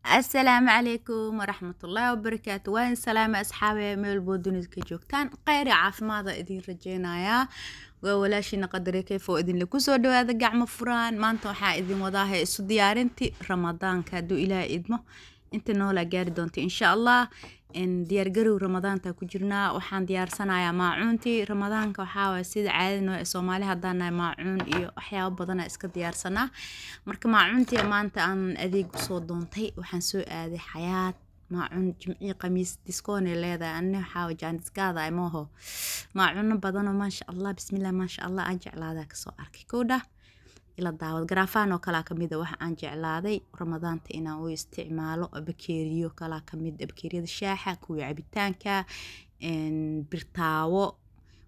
Asalaamu calaykum waraxmatullaahi wabarakaatu. Waan salaama asxaabe, meel boo dunida ka joogtaan, kheyr iyo caafimaada idin rajeynayaa. Waa walaashiina Qadare Kayf oo idinla kusoo dhawaada gacmo furaan. Maanta waxaa idin wadaaha isu diyaarinti Ramadaanka, hadduu Ilaah idmo inta noolaa gaari doonta insha Allah. Diyaargarow Ramadaanta ku jirnaa. Waxaan diyaarsanayaa maacuuntii Ramadaanka. Waxaa waay sida caadada noo ee Soomaali haddaan nahay, maacuun iyo waxyaabo badana iska diyaarsanaa. Marka maacuuntii maanta aan adeeg usoo doontay, waxaan soo aaday Xayaat. Maacuun Jimcii Khamiis diskoonay leedahay. Anna waxaa jaaniskaada maaho, maacuuno badanoo maasha Allah, bismillah, maasha Allah, aan jeclaadaa kasoo arkay. Kowdha ila daawad, garaafaan oo kalaa kamid a waxa aan jeclaaday Ramadaanta inaan u isticmaalo. Bakeeriyo kalaa kamid, bakeeriyada shaaxa, kuwii cabitaanka, birtaawo,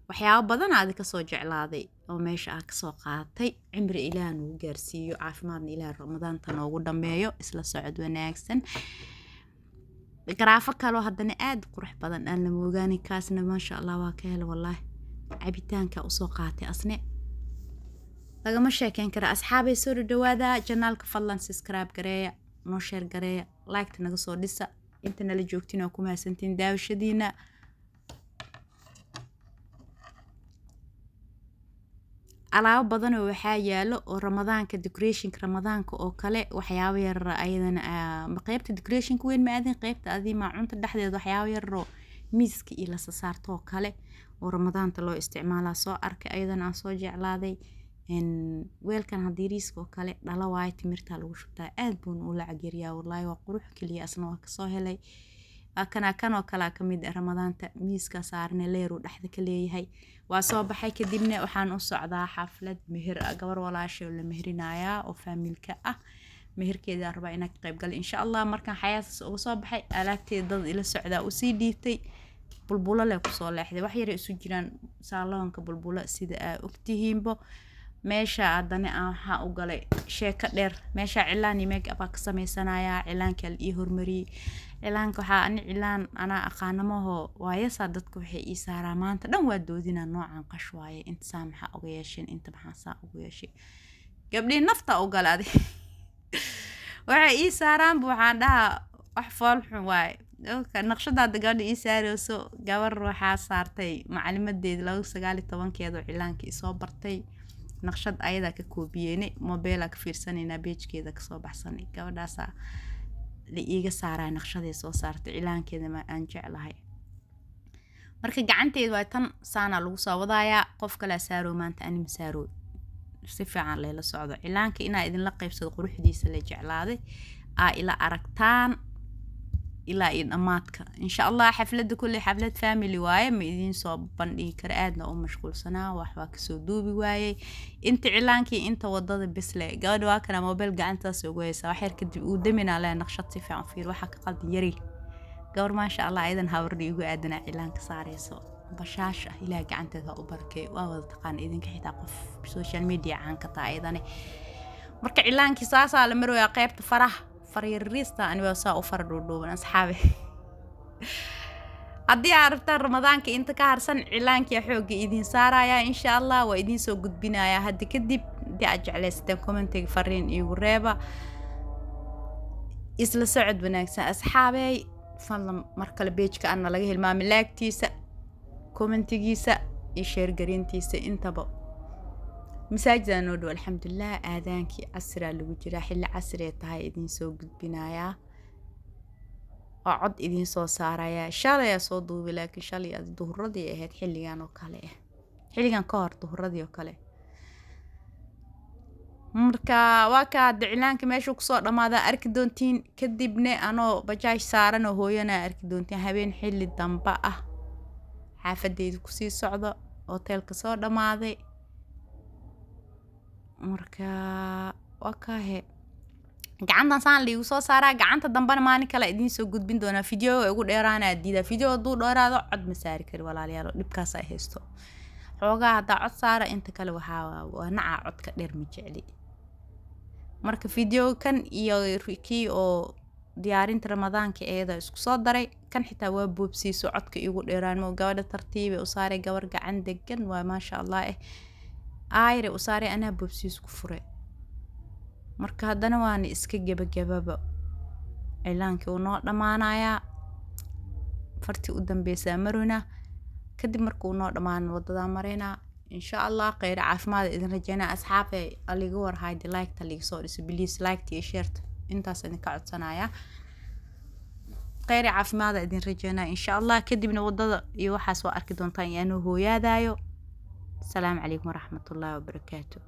waxyaabo badan aadi kasoo jeclaaday oo meesha aan kasoo qaatay. Cimri Ilaah nagu gaarsiiyo, caafimaadna Ilaah Ramadaanta noogu dhameeyo. Isla socod wanaagsan. Garaafo kaloo haddana aada qurux badan aan la moogaani, kaasna maasha Allah waa ka hela wallaahi. Cabitaanka usoo qaatay asne lagama sheekeyn kara. Asxaabay, soo dhawaada channelka, fadlan subscribe gareeya, noo share gareeya, like naga soo dhisa. Inta nala joogtiin waa ku mahadsantiin daawashadiina. Alaabo badanoo waxaa yaalo oo Ramadaanka, decorationka Ramadaanka oo kale, waxyaabo yarar ayadana. Qeybta decorationka weyn ma aadin, qeybta adii maacunta dhexdeeda waxyaabo yararoo miiska iyo lasa saarto oo kale oo Ramadaanta loo isticmaalaa soo arkay, ayadana aan soo jeclaaday. Weelkan haddii riiska oo kale dhala waayo, timirtaa lagu shubtaa, aad buuna u lacag yaryaa wallaahi, waa qurux keliya, asna waa kasoo helay. Waa kana, kan oo kalea kamid ah Ramadaanta miiska saarne, leeruu dhexda ka leeyahay. Waa soo baxay, kadibna waxaan u socdaa xaflad meher ah, gabar walaashay oo la meherinayaa oo faamilka ah, meherkeeda rabaa inaan ka qayb gala insha Allah. Markaan Xayaataas uga soo baxay, alaabteeda dad ila socdaa usii dhiibtay, Bulbulo leh kusoo leexday. Wax yaray isu jiraan saaloonka Bulbulo, sida aa ogtihiinbo. Meesha haddana aan waxaa u galay sheeko dheer. Meesha cilaan iyo make up aa ka sameysanayaa. Cilaanka la ii hormariyey. Cilaanka waxaa ani cilaan anaa aqaano maho, waayasaa dadka waxay ii saaraa maanta dhan waa doodinaa, noocan qash waaye, inta saa maxaa uga yeesheen, inta maxaa saa uga yeeshay. Gabdhii nafta u gala adi waxay ii saaraanba, waxaan dhahaa wax fool xun waaye. Naqshadaada gabadha ii saareyso, gabar waxaa saartay macalimadeeda 2019-keeda oo cilaanka isoo bartay. Naqshad ayadaa ka koobiyeynay, mobeelaa ka fiirsanaynaa, beejkeeda kasoo baxsanay, gabadhaasaa la iiga saaraa naqshaday soo saartay cilaankeeda ma aan jeclahay. Marka gacanteeda waa tan, saanaa lagu soo wadayaa, qof kalaa saaro maanta, ani ma saaro. Si fiican layla socdo. Cilaanka inaa idinla qaybsado quruxdiisa la jeclaaday aa ila aragtaan ilaa iyo dhammaadka insha Allah. Xafladda kulley xaflad family waaye, ma idiin soo bandhigi kara, aadna u mashquulsanaa, wax waa kasoo duubi waayey. Inta cilaankii inta wadada bisle, gabadha waa kana mobile gacantaas ugu haysaa. Wax yar kadib uu daminaa leh, naqshad si fiican fiir, waxaa ka qaldan yari. Gabar maasha Allah ayadan habarna igu aadanaa cilaanka saareyso, bashaash ah, Ilaah gacanteeda ha u barakeeyo. Waa wada taqaana idinka, xitaa qof social media caan ka taa ayadane. Marka cilaankii saasaa la marwayaa. Qeybta faraha, faryariista, ani waa saa u fara dhuudhuuban. Asxaabe, haddii aad rabtaan Ramadaanka inta ka harsan cilaankia xoogga idiin saarayaa insha Allah, waa idiin soo gudbinayaa hadda kadib. Haddii aad jeclaysateen, commentiga fariin iigu reeba. Isla socod wanaagsan asxaabey. Fadlan mar kale pageka ana laga hilmaamin liketiisa, commentigiisa iyo share garintiisa intaba. Masaajida noo dhow, alxamdulilah, aadaankii casriaa lagu jiraa, xilli casri ay tahay idiin soo gudbinayaa oo cod idiin soo saarayaa. Shalay aa soo duubi, laakiin shalay duhuradii ahayd xilligan oo kale ah, xilligan ka hor duhuradii oo kale. Marka waa kaa hadda cilaanka meeshuu kusoo dhammaadaa arki doontiin. Kadibna anoo bajaaj saaran oo hooyana arki doontiin, habeen xilli dambe ah xaafadeyda kusii socdo, hoteelka soo dhammaaday. Marka waa kaahe, gacantan saan liigu soo saaraa, gacanta dambena maalin kale idiin soo gudbin doonaa. Video igu dheeraanaa diidaa, video hadduu dheeraado cod ma saari kari walaalayaal, dhibkaas ay haysto xoogaa. Haddaa cod saara inta kale waxaa waa nacaa, codka dheer ma jecli. Marka video kan iyo kii oo diyaarinta Ramadaanka eeda isku soo daray, kan xitaa waa boobsiiso codka igu dheeraan mo. Gabadha tartiibay u saaray, gabar gacan degan waa maasha Allah aayre u saaray, anaa boobsiis ku furay. Marka haddana waana iska gebagababa. Cilaankii uu noo dhammaanayaa, fartii u dambeysaa maroynaa. Kadib markuu noo dhammaano, wadadaa maraynaa, insha Allah. Kheyr, caafimaad idin rajeynaa, asxaabta. Aliga warhaydi, like-ta liiga soo dhiso, please. Like-ta iyo share-ta intaas idinka codsanaya. Kheyr, caafimaad idin rajeynaa, insha Allah. Kadibna wadada iyo waxaas waa arki doontaan iyo anuu hooyaadayo. Asalaamu calaykum waraxmatullaahi wabarakaatu.